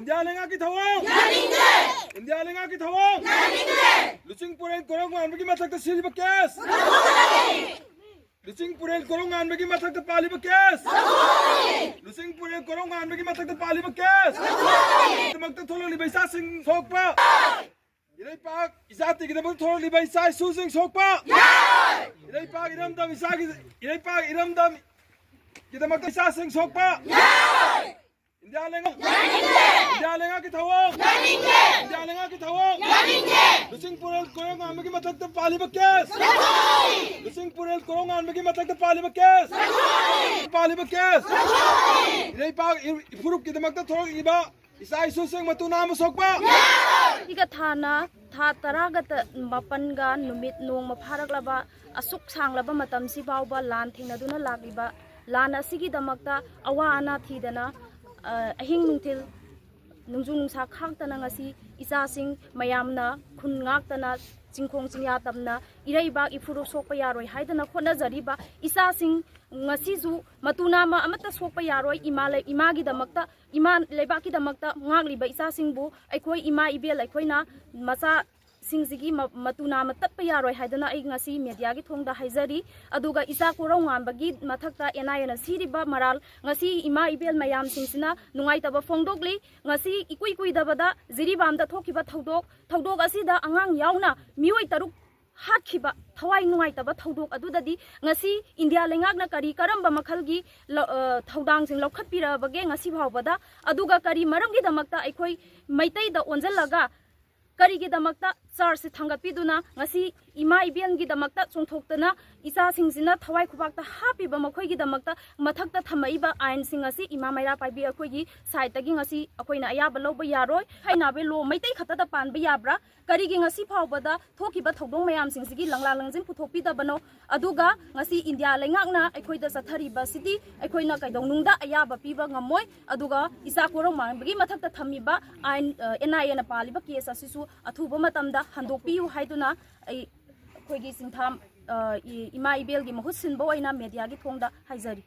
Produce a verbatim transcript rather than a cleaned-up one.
India ꯂꯩꯉꯥꯛꯀꯤ ꯊꯧꯑꯣꯡ! ꯌꯥꯅꯤꯡꯗꯦ! ꯏꯟꯗꯤꯌꯥ ꯂꯩꯉꯥꯛꯀꯤ ꯊꯧꯑꯣꯡ! ꯌꯥꯅꯤꯡꯗꯦ! ꯂꯨꯆꯤꯡ ꯄꯨꯔꯦꯜ ꯀꯣꯔꯧꯉꯥꯟꯕꯒꯤ ꯃꯊꯛꯇ ꯁꯤꯔꯤꯕ ꯀꯦꯁ! ꯂꯨꯆꯤꯡ ꯄꯨꯔꯦꯜ ꯀꯣꯔꯧꯉꯥꯟꯕꯒꯤ ꯃꯊꯛꯇ ꯄꯥꯜꯂꯤꯕ ꯀꯦꯁ! ꯂꯨꯆꯤꯡ ꯄꯨꯔꯦꯜ ꯀꯣꯔꯧꯉꯥꯟꯕꯒꯤ ꯃꯊꯛꯇ ꯄꯥꯜꯂꯤꯕ ꯀꯦꯁ! ꯗꯃꯛꯇ ꯊꯣꯛꯂꯛꯂꯤꯕ ꯏꯆꯥꯁꯤꯡ ꯁꯣꯛꯄ! ꯏꯔꯩꯄꯥꯛ ꯏꯖꯥꯇꯤꯒꯤꯗꯃꯛ ꯊꯣꯛꯂꯤꯕ ꯏꯆꯥ ꯏꯁꯨꯁꯤꯡ ꯁꯣꯛꯄ! ꯏꯔꯩꯄꯥꯛ ꯏꯔꯝꯗꯝ ꯏꯆꯥꯒꯤ, ꯏꯔꯩꯄꯥꯛ ꯏꯔꯝꯗꯝꯒꯤꯗꯃꯛꯇ ꯏꯆꯥꯁꯤꯡ ꯁꯣꯛꯄ! ꯏꯟꯗꯤꯌꯥ ꯂꯩꯉꯥꯛ! ꯏꯟꯗꯤꯌꯥ ꯂꯩꯉꯥꯛꯀꯤ ꯊꯧꯑꯣꯡ! ꯏꯟꯗꯤꯌꯥ ꯂꯩꯉꯥꯛꯀꯤ ꯊꯧꯑꯣꯡ! ꯂꯨꯆꯤꯡ ꯄꯨꯔꯦꯜ ꯀꯣꯔꯧꯉꯥꯟꯕꯒꯤ ꯃꯊꯛꯇ ꯄꯥꯜꯂꯤꯕ ꯀꯦꯁ! ꯂꯨꯆꯤꯡ ꯄꯨꯔꯦꯜ ꯀꯣꯔꯧꯉꯥꯟꯕꯒꯤ ꯃꯊꯛꯇ ꯄꯥꯜꯂꯤꯕ ꯀꯦꯁ! ꯄꯥꯜꯂꯤꯕ ꯀꯦꯁ! ꯏꯔꯩꯄꯥꯛ ꯏ-, ꯏꯐꯨꯔꯨꯞꯀꯤꯗꯃꯛꯇ ꯊꯣꯛꯂꯛꯂꯤꯕ ꯏꯆꯥ ꯏꯁꯨꯁꯤꯡ ꯃꯇꯨ ꯅꯥꯝꯃ ꯁꯣꯛꯄ! ꯁꯤꯒ ꯊꯥꯅ ꯊꯥ ꯇꯔꯥꯒ ꯇ-, ꯃꯥꯄꯟꯒ ꯅꯨꯃꯤꯠ ꯅꯣꯡꯃ ꯐꯥꯔꯛꯂꯕ ꯑꯁꯨꯛ ꯁꯥꯡꯂꯕ ꯃꯇꯝꯁꯤ ꯐꯥꯎꯕ ꯂꯥꯟ ꯊꯦꯡꯅꯗꯨꯅ ꯂꯥꯛꯂꯤꯕ ꯂꯥꯟ ꯑꯁꯤꯒꯤꯗꯃꯛꯇ ꯑꯋꯥ ꯑꯅꯥ ꯊꯤꯗꯅ, ꯑ, ꯑꯍꯤꯡ ꯅꯨꯡꯊꯤꯜ ꯅꯣꯡꯖꯨ ꯅꯨꯡꯁꯥ ꯈꯥꯛꯇꯅ ꯉꯁꯤ ꯏꯆꯥꯁꯤꯡ ꯃꯌꯥꯝꯅ ꯈꯨꯟ ꯉꯥꯛꯇꯅ ꯆꯤꯡꯈꯣꯡ ꯆꯤꯡꯌꯥ ꯇꯝꯅ ꯏꯔꯩꯕꯥꯛ ꯏꯐꯨꯔꯨꯞ ꯁꯣꯛꯄ ꯌꯥꯔꯣꯏ ꯍꯥꯏꯗꯅ ꯍꯣꯠꯅꯖꯔꯤꯕ ꯏꯆꯥꯁꯤꯡ ꯉꯁꯤꯁꯨ ꯃꯇꯨ ꯅꯥꯝꯃ ꯑꯃꯠꯇ ꯁꯣꯛꯄ ꯌꯥꯔꯣꯏ꯫ ꯏꯃꯥ ꯂꯩ-, ꯏꯃꯥꯒꯤꯗꯃꯛꯇ, ꯏꯃꯥ ꯂꯩꯕꯥꯛꯀꯤꯗꯃꯛꯇ ꯉꯥꯛꯂꯤꯕ ꯏꯆꯥꯁꯤꯡꯕꯨ ꯑꯩꯈꯣꯏ ꯏꯃꯥ ꯏꯕꯦꯜ ꯑꯩꯈꯣꯏꯅ ꯃꯆꯥꯁꯤꯡꯁꯤꯒꯤ ꯃ-, ꯃꯇꯨ ꯅꯥꯝꯃ ꯇꯠꯄ ꯌꯥꯔꯣꯏ ꯍꯥꯏꯗꯨꯅ ꯑꯩ ꯉꯁꯤ ꯃꯦꯗꯤꯌꯥꯒꯤ ꯊꯣꯡꯗ ꯍꯥꯏꯖꯔꯤ꯫ ꯑꯗꯨꯒ ꯏꯆꯥ ꯀꯣꯔꯧꯉꯥꯟꯕꯒꯤ ꯃꯊꯛꯇ ꯑꯦꯟ ꯑꯥꯏ ꯑꯦꯅ ꯁꯤꯔꯤꯕ ꯃꯔꯥꯜ ꯉꯁꯤ ꯏꯃꯥ ꯏꯕꯦꯜ ꯃꯌꯥꯝꯁꯤꯡꯁꯤꯅ ꯅꯨꯡꯉꯥꯏꯇꯕ ꯐꯣꯡꯗꯣꯛꯂꯤ꯫ ꯉꯁꯤ ꯏꯀꯨꯏ ꯀꯨꯏꯗꯕꯗ ꯖꯤꯔꯤꯕꯥꯝꯗ ꯊꯣꯛꯈꯤꯕ ꯊꯧꯗꯣꯛ, ꯊꯧꯗꯣꯛ ꯑꯁꯤꯗ ꯑꯉꯥꯡ ꯌꯥꯎꯅ ꯃꯤꯑꯣꯏ ꯇꯔꯨꯛ ꯍꯥꯠꯈꯤꯕ ꯊꯋꯥꯏ ꯅꯨꯡꯉꯥꯏꯇꯕ ꯊꯧꯗꯣꯛ ꯑꯗꯨꯗꯗꯤ ꯉꯁꯤ ꯏꯟꯗꯤꯌꯥ ꯂꯩꯉꯥꯛꯅ ꯀꯔꯤ ꯀꯔꯝꯕ ꯃꯈꯜꯒꯤ ꯂ-, ꯑ, ꯊꯧꯗꯥꯡꯁꯤꯡ ꯂꯧꯈꯠꯄꯤꯔꯕꯒꯦ ꯉꯁꯤ ꯐꯥꯎꯕꯗ? ꯑꯗꯨꯒ ꯀꯔꯤ ꯃꯔꯝꯒꯤꯗꯃꯛꯇ ꯑꯩꯈꯣꯏ ꯃꯩꯇꯩꯗ ꯑꯣꯟꯁꯤꯜꯂꯒ ꯀꯔꯤꯒꯤꯗꯃꯛꯇ ꯆꯥꯔꯖꯁꯤ ꯊꯥꯡꯒꯠꯄꯤꯗꯨꯅ ꯉꯁꯤ ꯏꯃꯥ ꯏꯕꯦꯟꯒꯤꯗꯃꯛꯇ ꯆꯣꯡꯊꯣꯛꯇꯅ ꯏꯆꯥꯁꯤꯡꯁꯤꯅ ꯊꯋꯥꯏ ꯈꯨꯕꯥꯛꯇ ꯍꯥꯞꯄꯤꯕ ꯃꯈꯣꯏꯒꯤꯗꯃꯛꯇ ꯃꯊꯛꯇ ꯊꯝꯃꯛꯏꯕ ꯑꯥꯏꯟꯁꯤꯡ ꯑꯁꯤ ꯏꯃꯥ ꯃꯩꯔꯥ ꯄꯥꯏꯕꯤ ꯑꯩꯈꯣꯏꯒꯤ ꯁꯥꯏꯠꯇꯒꯤ ꯉꯁꯤ ꯑꯩꯈꯣꯏꯅ ꯑꯌꯥꯕ ꯂꯧꯕ ꯌꯥꯔꯣꯏ꯫ ꯍꯥꯏꯅꯕ ꯂꯣ ꯃꯩꯇꯩ ꯈꯛꯇꯗ ꯄꯥꯟꯕ ꯌꯥꯕ꯭ꯔꯥ? ꯀꯔꯤꯒꯤ ꯉꯁꯤ ꯐꯥꯎꯕꯗ ꯊꯣꯛꯈꯤꯕ ꯊꯧꯗꯣꯛ ꯃꯌꯥꯝꯁꯤꯡꯁꯤꯒꯤ ꯂꯪꯂꯥ ꯂꯪꯖꯤꯟ ꯄꯨꯊꯣꯛꯄꯤꯗꯕꯅꯣ? ꯑꯗꯨꯒ ꯉꯁꯤ ꯏꯟꯗꯤꯌꯥ ꯂꯩꯉꯥꯛꯅ ꯑꯩꯈꯣꯏꯗ ꯆꯠꯊꯔꯤꯕ ꯑꯁꯤꯗꯤ ꯑꯩꯈꯣꯏꯅ ꯀꯩꯗꯧꯅꯨꯡꯗ ꯑꯌꯥꯕ ꯄꯤꯕ ꯉꯝꯃꯣꯏ꯫ ꯑꯗꯨꯒ ꯏꯆꯥ ꯀꯣꯔꯧꯉꯥꯟꯕꯒꯤ ꯃꯊꯛꯇ ꯊꯝꯃꯤꯕ ꯑꯥꯏꯟ, ꯑ, ꯑꯦꯟ ꯑꯥꯏ ꯑꯦꯅ ꯄꯥꯜꯂꯤꯕ ꯀꯦꯁ ꯑꯁꯤꯁꯨ ꯑꯊꯨꯕ ꯃꯇꯝꯗ ꯍꯟꯗꯣꯛꯄꯤꯌꯨ ꯍꯥꯏꯗꯨꯅ ꯑꯩ ꯑꯩꯈꯣꯏꯒꯤ ꯆꯤꯡꯊꯥꯝ, ꯑ, ꯏ-, ꯏꯃꯥ ꯏꯕꯦꯜꯒꯤ ꯃꯍꯨꯠ ꯁꯤꯟꯕ ꯑꯣꯏꯅ ꯃꯦꯗꯤꯌꯥꯒꯤ ꯊꯣꯡꯗ ꯍꯥꯏꯖꯔꯤ꯫